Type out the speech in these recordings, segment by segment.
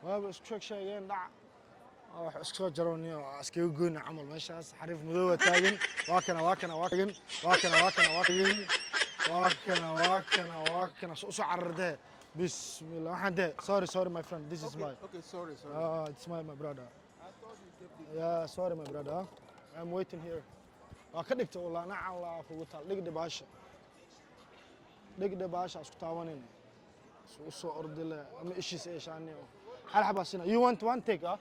Waaba isku sheeg sheegeen dhac wax isku soo jarowniyo iskaga goyna camal. Meeshaas xariif madooba taagan. Waa kana, waa kana, waa kana, waa kana, waa kana, waa kana, waa kana, waa kana, waa kana. Usoo carardee. Bismillah, waxaan dee, sorry, sorry, my friend, this is my Okay, sorry, sorry. It's my brother. Yeah, sorry, my brother, I'm waiting here. Waa ka dhigta walaa nacan laa kugu taal. Dhig dhibaasha, dhig dhibaasha, isku taabanayna u soo ordile ama ishiis eeshaani. Hal xabaa sina. You want one? Take, ah,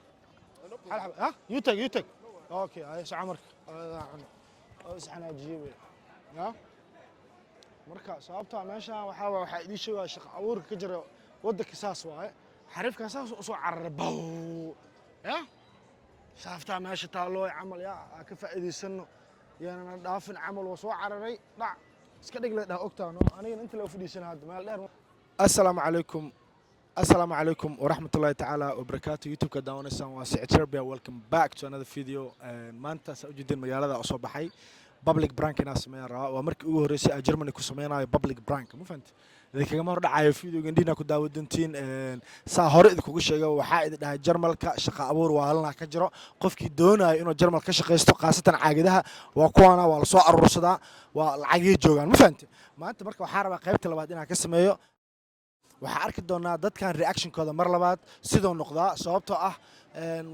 hal xaba. Ah, you take, you take. Okay, ay soco. Marka adaa cuno oo isxanaajiyey wey ya. Marka sababta meeshaan waxaa waay, waxaa idiin sheegaya shaqa abuurka ka jira waddanka. Saas waaye, xariifkan saas usoo cararay bow ya. Saaftaa meesha taalloo camal ya aa ka faa'iidaysano, yaanana dhaafin camal. Waa soo cararay, dhac iska dhig le dhah. Ogtaano anigana inta loo fadhiisana hadda meel dheer. Assalaamu calaykum, assalaamu calaykum waraxmatullahi tacaala wabarakaatu. YouTube-ka daawanaysaan waa Sicid Serbia. Welcome back to another video. Maanta saa ujeedeen magaalada oo soo baxay, public prank inaan sameeyaan rabaa. Waa markii ugu horreysay aan Germany ku sameynayo public prank, ma fahanti? Idinkagama hor dhacayo videoga, indhiina ku daawadantiin. Saa hore idinkugu sheega, waxaa idin dhahay Jarmalka shaqa abuur waalana ka jiro. Qofkii doonayo inuu Jarmal ka shaqaysto, khaasatan caagadaha, waa kuwaana, waa lasoo aruursadaa, waa lacagay joogaan, ma fahanti? Maanta marka waxaa rabaa qaybta labaad inaan ka sameeyo. Waxaa arki doonaa dadkan reactionkooda mar labaad sidoo noqdaa, sababtoo ah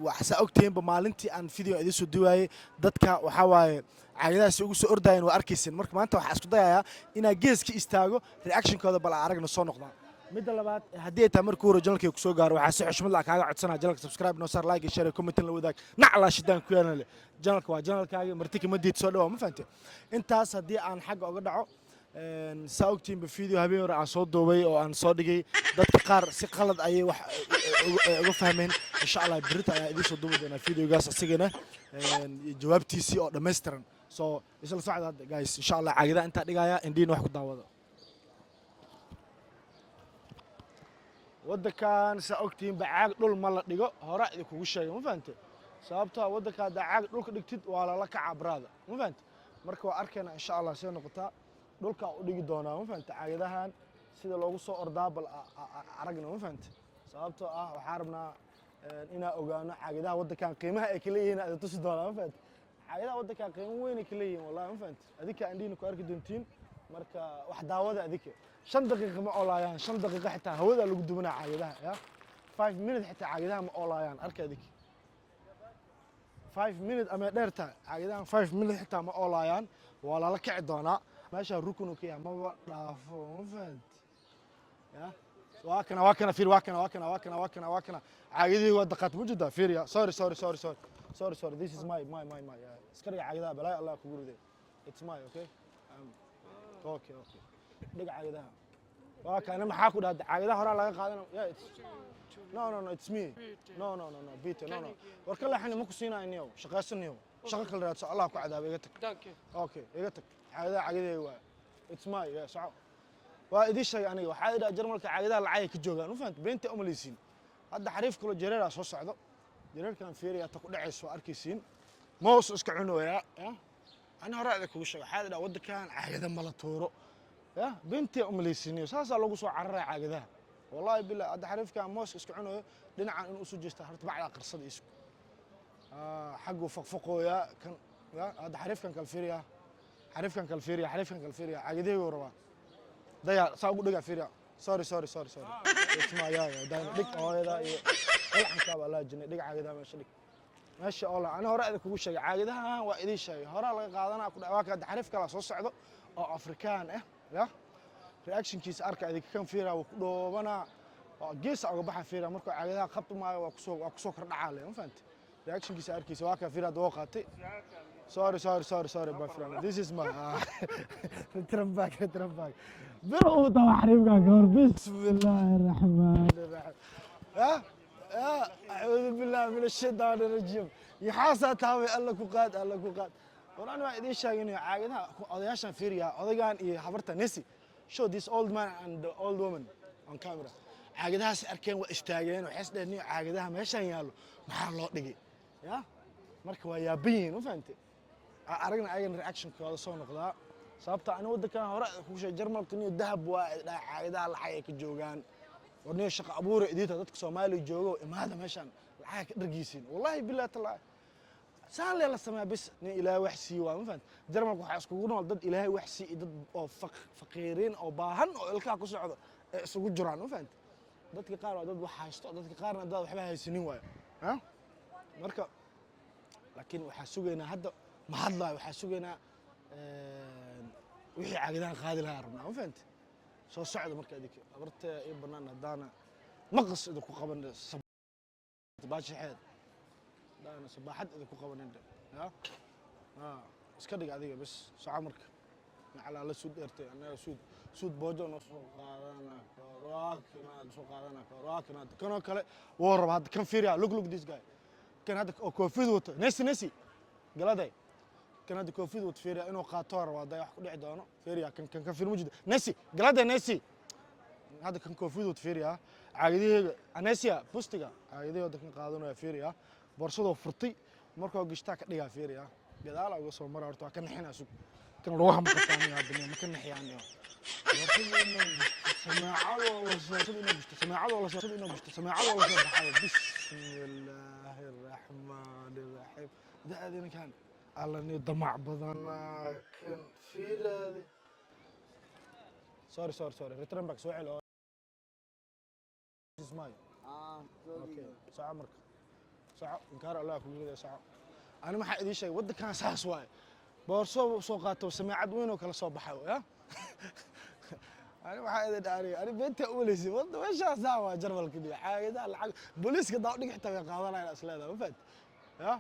waxsaa ogtihiinba maalintii aan video idiin soo duwaayey, dadka waxaa waaye caagadahaasi ugu soo ordayeen, waa arkaysin. Marka maanta waxaa isku dayayaa inaa gees ka istaago, reactionkooda bal aan aragna soo noqdaa. Midda labaad, haddii ay tahay markii hore channelkay kusoo gaaro, waxaa si xushmad la kaaga codsanaa channelka subscribe noo saar, like, share, comment la wadaag. Naclaa shidaan ku yeelan leh. Channelka waa channelkaaga, marti kama diid, soo dhawaa, ma fahante? Intaas haddii aan xagga oga dhaco, saa ogtiinba video habeen hore aan soo duubay oo aan soo dhigay, dadka qaar si qalad ayay wax uga fahmeen. Insha Allah berita ayaa idiin soo duubi doonaa videogaas asigana jawaabtiisii oo dhammaystiran. So isla socda hadda, guys. Insha Allah caagadaha intaa dhigaya, indhiina wax ku daawada. Waddankan saa ogtihiinba caag dhul ma la dhigo, hore idinkugu sheegay, ma fahante? Sababtoo ah waddanka haddaa caag dhulka dhigtid, waa lala kacaa baraada, ma fahante? Marka waa arkayna insha Allah see noqotaa. Dhulkaa u dhigi doonaa, ma fahante? Caagadahan sida loogu soo ordaa bal aragna, ma fahante? Sababtoo ah waxaa rabnaa inaa ogaano caagadaha waddankan qiimaha ay ka leeyihiin. Ada tusi doonaa, ma fahante? Caagadaha waddankan qiimo weyn ay ka leeyihiin wallahi, ma fahante? Adinka andhiina ku arki doontiin. Marka wax daawada adinka 5 daqiiqa ma oolaayaan, 5 daqiiqa xitaa hawada lagu dubanaa caagadaha ya. 5 minute xitaa caagadaha ma oolaayaan. Arka adinka, 5 minute ama dheer tahay caagadahan, 5 minute xitaa ma oolaayaan, waa lala kici doonaa. Meesha rukun uu ka yahay maba dhaafo, ma fahanti? Ya, waa kana, waa kana, fiir, waa kana, waa kana, waa kana, waa kana, waa kana. Caagadihii waa daqaat mujida, fiir ya. Sorry, sorry, sorry, sorry, sorry, sorry, this is my my my my Iska dhiga caagadaha, balaayo Allah kugu riday. It's my, okay, okay, dhig caagadaha. Waa kana. Maxaa ku dhahda? Caagadaha horaa laga qaadana. Yeah, it's no, no, no, it's me. No, no, no, no, Peter, no, no. War ka leexani, ma ku siinayo niyow. Shaqaysan niyow, shaqo kale raadso. Allah ku cadaaba, iga tag. Danke. Okay, iga tag. Caagadaha caagadahay waa, it's my, yeah, soco. Waa idiin sheegay aniga, waxaa idhaha Jarmalka caagadaha lacagay ka joogaan, ma fahamta? Beenta umalaysiin. Hadda xariif kaloo jareeraa soo socdo. Jareerkan fiiriya, ta ku dhacayso waa arkaysiin. Moos iska cunoyaa ya. Ani hore idin kugu sheegay, waxaa idhaha waddankan caagada ma la tuuro ya, beentii umalaysiiniyo. Saasaa lagu soo cararaya caagadaha, wallahi billah. Hadda xariifkan mooska iska cunayo, dhinacan inuu usoo jeesta horta, bacdaa qarsada isku xagguu faqfaqooyaa kan ya. Hadda xariifkan kala fiiriya, xariifkan kala fiiriya, xariifkan kala fiiriya. Caagadahii rabaa daya, saa ugu dhigaa, fiiriya. Sorry, sorry, sorry, sorry, it's my, yeah, yeah. Dayna dhig hooyada iyo ilcankaaba Allah jinay. Dhig caagadaha meesha, dhig meesha oo la. Ani hore idin kugu sheegay, caagadahan waa idin sheegay, horaa laga qaadanaa ku waa ka. Xariif kala soo socdo oo Afrikaan ah ya, reactionkiisa arka idinka. Kan fiira, wuu ku dhoobanaa, waa geesa uga baxa. Fiira, markuu caagadaha qabti maayo, waa kusoo kordhacaa le, ma fahanti? Reactionkiisa arkaysa. Waa ka, fiira, hadda woo qaatay. Sorry, sorry, sorry, sorry, my friend, this is my return back, return back. Bir uu tawa xariifkan ka hor. Bismillaahi raxmaani raxiim. Ya ya, acuudu billahi min ashaydaani rajiim. Yaxaasaa taabay. Alla ku qaad, Alla ku qaad. War ani waa idiin sheeginayo caagadaha. Odayaashan fiiriya, odaygan iyo habarta nesi. Show this old man and the old woman on camera. Caagadahaas arkeen, waa istaageen, waxay is dheheen, "Caagadaha meeshan yaallo maxaa loo dhigay?" Ya, marka waa yaaban yihiin, ma fahante? Aragna ayagana reactionkooda soo noqdaa. Sababta ani waddankan hore kugu sheegay, Jarmalka niyo dahab waa dhaa, caagadaha lacag ay ka joogaan. Warniyo, shaqa abuura idiinta dadka Soomaaliya joogo, imaada meeshaan, lacag ka dhargeysiin. Wallahi billahi tallahi, saan lee la sameeyaa bis. Nin Ilaahay wax siiyo waa, ma fahamtay? Jarmalka waxaa iskugu nool dad Ilaahay wax siiyo iyo dad oo faqiiriin oo baahan oo ilkaha ku socdo ee isugu jiraan, ma fahamtay? Dadka qaar waa dad wax haysto, dadka qaarna dad waxba haysanin waayo. Ha, marka laakiin waxaa sugaynaa hadda, ma hadlaayo, waxaa sugaynaa wixii caagadahan qaadi lahaa rabnaa, ma fahamtay? Soo socda marka idinka abartee ii bannaan haddaana maqas idinku qaban baashaxeed, haddaana sabaaxad idinku qabanin. Ya iska dhig adiga bas, soco. Marka macalaa la suud dheertay, annaga suud boojo noo soo qaadana, raakina soo qaadana, raakina kanoo kale wuu rabaa hadda. Kan fiiriya, look, look this guy. Kan hadda oo koofid wato, nesi nesi galaday. Kan hadda koofid wato, fiiriya, inuu qaato rabaa hadda, wax ku dhici doono. Fiiriya kan fiir mujida, nesi galaday, nesi. Hadda kan koofid wato, fiiriya, caagadaheyga anesia bustiga caagadaheyga hadda kan qaadanaya. Fiiriya, boorsadoo furtay markoo gishtaa ka dhigaa. Fiiriya, gadaala uga soo mara. Horta waa ka nixinaa, sug. Kan lugaha ma qabtaaniyo hadda, ma ka nixiyaan. Sameecadoo la soo inuu gishto, sameecadoo la soo inuu gishto, sameecadoo la soo baxayo. Bismillaahi raxmaani raxiim. Da-da ninkan alla ni damac badanaa kan, fiiraade. Sorry, sorry, sorry. Return back, soo celi. This is mine. Ah, okay, soco marka, soco. Inkaar Allah kugu leeyahay, soco. Ani maxaa idiin sheegay? Waddankan saas waaye, boorso soo qaato, sameecad weyn oo kala soo baxay. Ya, ani waxaa idin dhaariy, ani beentaa umaleysay. Wadda meeshaasaa waa Jarmalka dhiga caagadaha lacag booliiska daa dhig xitaa way qaadanayaan, is leedahay, ma fahanti? Ya,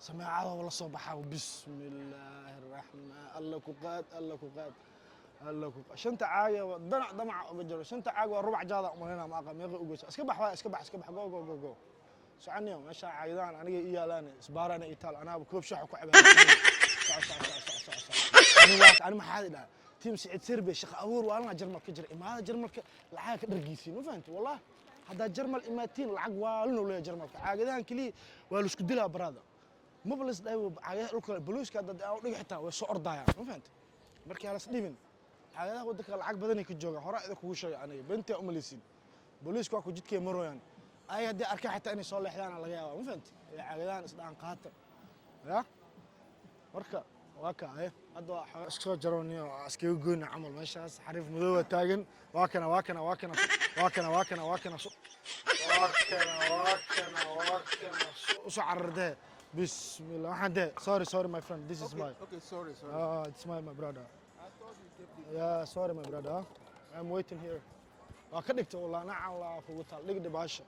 sameecadoo la soo baxaa. Bismillaahi raxmaan. Alla ku qaad, alla ku qaad, alla ku qaad. Shanta caaga waa danac, damaca uga jiro. Shanta caag waa rubac jaada umalayna, ma aqa meeqa ugeysa. Iska bax waay, iska bax, iska bax. Go, go, go, go. Soconiyo, meesha caagadahan aniga ii yaalaan, isbaarana ii taal, anaaba koob shaaxa ku cabaa. Soco, soco, soco, soco, soco. Ani waa ani maxaa idhaha? Team Siciid Serbe, shaqa abuur waalna Jarmalka jira. Imaada Jarmalka, lacag ka dhargeysiin, ma fahanti? Wallah, haddaa Jarmal imaatiin, lacag waalin uu leeyahay Jarmalka. Caagadahan keliya waa la isku dilaa baraada, maba la isdhahay. Caagadaha dhulka booliiska hadda aan dhigi xitaa way soo ordayaan, ma fahanti? Markii halas dhibin, caagadaha waddanka lacag badanay ka joogaan. Horaa idin kugu sheegay aniga, beentaa umalaysiin. Booliisku waa ku jidkay marooyaan, ay haddii arkaan xitaa inay soo leexdaan laga yaabaa, ma fahanti? Ee caagadahan isdhahan qaata. Ya, marka waa kaaye. Hadda waa xoogaa iska soo jaroniyo, waa iskaga goyna camal. Meeshaas xariif madooba taagan. Waa kana, waa kana, waa kana, waa kana, waa kana, waa kana, waa kana, waa kana, waa kana. Usoo carardee. Bismillah, waxaan dee. Sorry, sorry, my friend, this is my Okay, sorry, sorry. Ah, it's my brother. Yeah, sorry, my brother. I'm waiting here. Waa ka dhigta wallah, nacan la kugu taal. Dhig dhibaasha,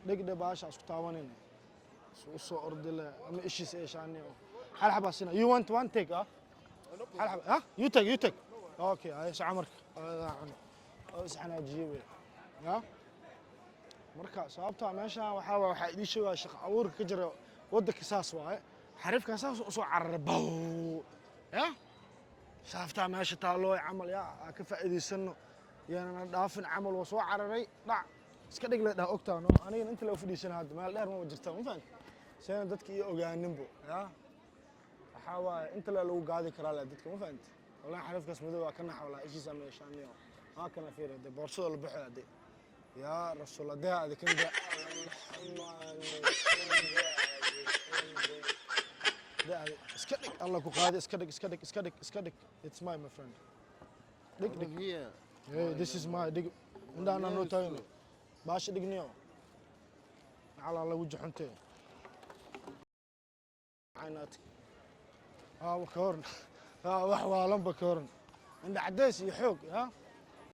dhig dhibaasha, isku taabanin. U soo ordile ama ishiis eeshaani. Hal xabaa sina. You want one? Take, ah, hal xaba. Ah, you take, you take. Okay, ay soco marka. Oo isxanaajiyey wey. Ya, marka sababta meeshaan waxaa waay, waxaa idiin sheegaya shaqa abuurka ka jira waddanka saas waaye. Xariifkaa saas usoo cararay bow. Ya, shaaftaa meesha taalloo camal, ya aa ka faa'iidaysano, yaanana dhaafin camal. Waa soo cararay, dhac, iska dhig le dhah. Ogtaano anigana inta loo fadhiisana hadda meel dheer maba jirta, ma fahanti? Seena dadka iyo ogaaninbo. Ya, waxaa waaye inta le lagu gaadi karaa le dadka, ma fahanti? Wallahi xariifkaas madow waa ka nax. Wallahi ishiisa meeshaaniyo waa kana. Fiir de, boorsada la baxo ade. Yaa rasuul adee ade kan da de ade. Iska dhig, Alla ku qaadi. Iska dhig, iska dhig, iska dhig, iska dhig. It's my friend, dhig, dhig. Here. Hey, this is my dhig. Indhaana noo taagno, baasha dhigniyo, calaa lagu jaxuntee caynaadka. Aa ka horan, aa wax waalanba ka horan, indha cadays iyo xoog. Ha.